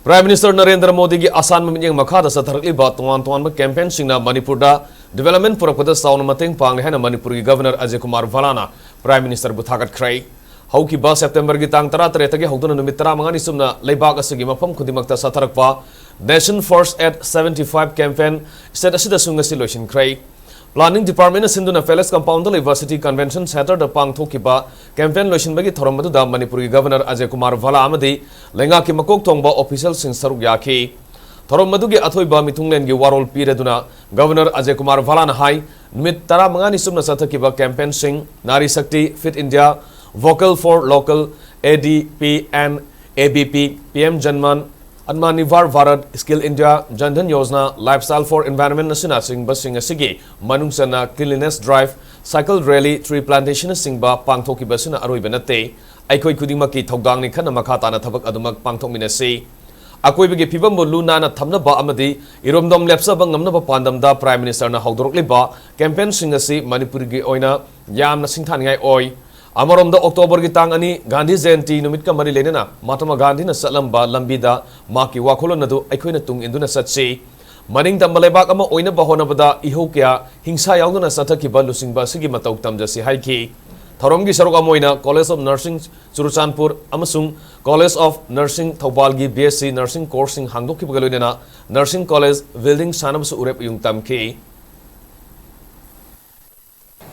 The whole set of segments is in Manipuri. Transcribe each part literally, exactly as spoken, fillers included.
Prime Minister ꯅꯔꯦꯟꯗ꯭ꯔ ꯃꯣꯗꯤꯒꯤ ꯑꯁꯥꯟꯕ ꯃꯤꯠꯌꯦꯡ ꯃꯈꯥꯗ ꯆꯠꯊꯔꯛꯂꯤꯕ ꯇꯣꯉꯥꯟ ꯇꯣꯉꯥꯟꯕ campaign ꯁꯤꯡꯅ ꯃꯅꯤꯄꯨꯔꯗ development ꯄꯨꯔꯛꯄꯗ ꯆꯥꯎꯅ ꯃꯇꯦꯡ ꯄꯥꯡꯂꯦ ꯍꯥꯏꯅ ꯃꯅꯤꯄꯨꯔꯒꯤ Governor Ajay Kumar ꯚꯥꯂꯥꯅ Prime Minister ꯕꯨ ꯊꯥꯒꯠꯈ꯭ꯔꯦ꯫ ꯍꯧꯈꯤꯕ September ꯒꯤ ꯇꯥꯡ ꯇꯔꯥꯇꯔꯦꯠꯇꯒꯤ ꯍꯧꯗꯨꯅ ꯅꯨꯃꯤꯠ ꯇꯔꯥꯃꯉꯥꯅꯤ ꯆꯨꯞꯅ ꯂꯩꯕꯥꯛ ꯑꯁꯤꯒꯤ ꯃꯐꯝ ꯈꯨꯗꯤꯡꯃꯛꯇ ꯆꯠꯊꯔꯛꯄ Nation First at seventy five campaign state ꯑꯁꯤꯗꯁꯨ ꯉꯁꯤ ꯂꯣꯏꯁꯤꯟꯈ꯭ꯔꯦ꯫ Planning Department ꯅ ꯁꯤꯟꯗꯨꯅ Palace Compound ꯗ ꯂꯩꯕ City Convention Centre ꯗ ꯄꯥꯡꯊꯣꯛꯈꯤꯕ campaign ꯂꯣꯏꯁꯤꯟꯕꯒꯤ ꯊꯧꯔꯝ ꯑꯗꯨꯗ ꯃꯅꯤꯄꯨꯔꯒꯤ Governor ꯑꯖꯌ ꯀꯨꯃꯥꯔ ꯚꯥꯂꯥ ꯑꯃꯗꯤ ꯂꯩꯉꯥꯛꯀꯤ ꯃꯀꯣꯛ ꯊꯣꯡꯕ official ꯁꯤꯡ ꯁꯔꯨꯛ ꯌꯥꯈꯤ꯫ ꯊꯧꯔꯝ ꯑꯗꯨꯒꯤ ꯑꯊꯣꯏꯕ ꯃꯤꯊꯨꯡꯂꯦꯟꯒꯤ ꯋꯥꯔꯣꯜ ꯄꯤꯔꯗꯨꯅ Governor ꯑꯖꯌ ꯀꯨꯃꯥꯔ ꯚꯥꯂꯥꯅ ꯍꯥꯏ, ꯅꯨꯃꯤꯠ ꯇꯔꯥꯃꯉꯥꯅꯤ ꯆꯨꯞꯅ ꯆꯠꯊꯈꯤꯕ campaign ꯁꯤꯡ, Nari Shakti, Fit India, Vocal for Local, A D P and A B P, P M Janman, Atmanirbhar Bharat, Skill India, Jan Dhan Yojana, Lifestyle for Environment ꯑꯁꯤꯅꯆꯤꯡꯕꯁꯤꯡ ꯑꯁꯤꯒꯤ ꯃꯅꯨꯡ ꯆꯟꯅ Cleanliness Drive, Cycle Rally, Tree Plantation ꯅꯆꯤꯡꯕ ꯄꯥꯡꯊꯣꯛꯈꯤꯕ ꯑꯁꯤꯅ ꯑꯔꯣꯏꯕ ꯅꯠꯇꯦ꯫ ꯑꯩꯈꯣꯏ ꯈꯨꯗꯤꯡꯃꯛꯀꯤ ꯊꯧꯗꯥꯡꯅꯤ, ꯈꯟꯅ ꯃꯈꯥ ꯇꯥꯅ ꯊꯕꯛ ꯑꯗꯨꯃꯛ ꯄꯥꯡꯊꯣꯛꯃꯤꯟꯅꯁꯤ꯫ ꯑꯀꯣꯏꯕꯒꯤ ꯐꯤꯕꯝꯕꯨ ꯂꯨ ꯅꯥꯟꯅ ꯊꯝꯅꯕ ꯑꯃꯗꯤ ꯏꯔꯣꯝꯗꯣꯝ ꯂꯦꯞꯆꯕ ꯉꯝꯅꯕ ꯄꯥꯟꯗꯝꯗ Prime Minister ꯅ ꯍꯧꯗꯣꯔꯛꯂꯤꯕ campaign ꯁꯤꯡ ꯑꯁꯤ ꯃꯅꯤꯄꯨꯔꯒꯤ ꯑꯣꯏꯅ ꯌꯥꯝꯅ ꯁꯤꯡꯊꯥꯅꯤꯡꯉꯥꯏ ꯑꯣꯏ꯫ ꯑꯃꯔꯣꯝꯗ, October ꯒꯤ ꯇꯥꯡ ꯑꯅꯤ, ꯒꯥꯟꯙꯤ ꯖꯌꯟꯇꯤ ꯅꯨꯃꯤꯠꯀ ꯃꯔꯤ ꯂꯩꯅꯅ ꯃꯍꯥꯇꯃꯥ ꯒꯥꯟꯙꯤꯅ ꯆꯠꯂꯝꯕ ꯂꯝꯕꯤꯗ ꯃꯍꯥꯛꯀꯤ ꯋꯥꯈꯜꯂꯣꯟ ꯑꯗꯨ ꯑꯩꯈꯣꯏꯅ ꯇꯨꯡ ꯏꯟꯗꯨꯅ ꯆꯠꯁꯤ꯫ ꯃꯅꯤꯡ ꯇꯝꯕ ꯂꯩꯕꯥꯛ ꯑꯃ ꯑꯣꯏꯅꯕ ꯍꯣꯠꯅꯕꯗ ꯏꯍꯧ ꯀꯌꯥ ꯍꯤꯡꯁꯥ ꯌꯥꯎꯗꯅ ꯆꯠꯊꯈꯤꯕ ꯂꯨꯆꯤꯡꯕ ꯑꯁꯤꯒꯤ ꯃꯇꯧ ꯇꯝꯖꯁꯤ ꯍꯥꯏꯈꯤ꯫ ꯊꯧꯔꯝꯒꯤ ꯁꯔꯨꯛ ꯑꯃ ꯑꯣꯏꯅ College of Nursing ꯆꯨꯔꯆꯥꯟꯄꯨꯔ ꯑꯃꯁꯨꯡ College of Nursing ꯊꯧꯕꯥꯜꯒꯤ B S C Nursing course ꯁꯤꯡ ꯍꯥꯡꯗꯣꯛꯈꯤꯕꯒ ꯂꯣꯏꯅꯅ Nursing College building ꯁꯥꯅꯕꯁꯨ ꯎꯔꯦꯞ ꯎꯌꯨꯡ ꯇꯝꯈꯤ꯫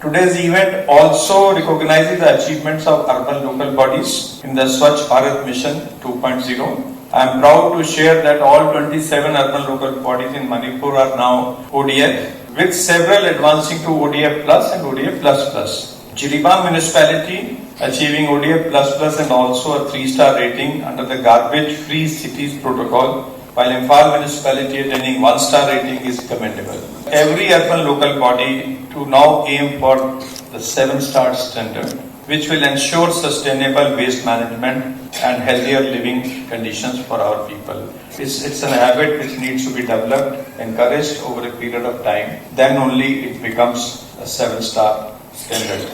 Today's event also recognizes the achievements of urban local bodies in the Swachh Bharat Mission two point zero. I am proud to share that all twenty-seven urban local bodies in Manipur are now O D F, with several advancing to O D F plus and O D F plus plus. Jiribam municipality achieving O D F plus plus and also a three-star rating under the Garbage Free Cities Protocol, while Imphal municipality attaining one-star rating is commendable. Every urban local body to now aim for the seven-star standard, which will ensure sustainable waste management and healthier living conditions for our people. It's, it's an habit which needs to be developed, encouraged over a period of time. Then only it becomes a seven-star standard.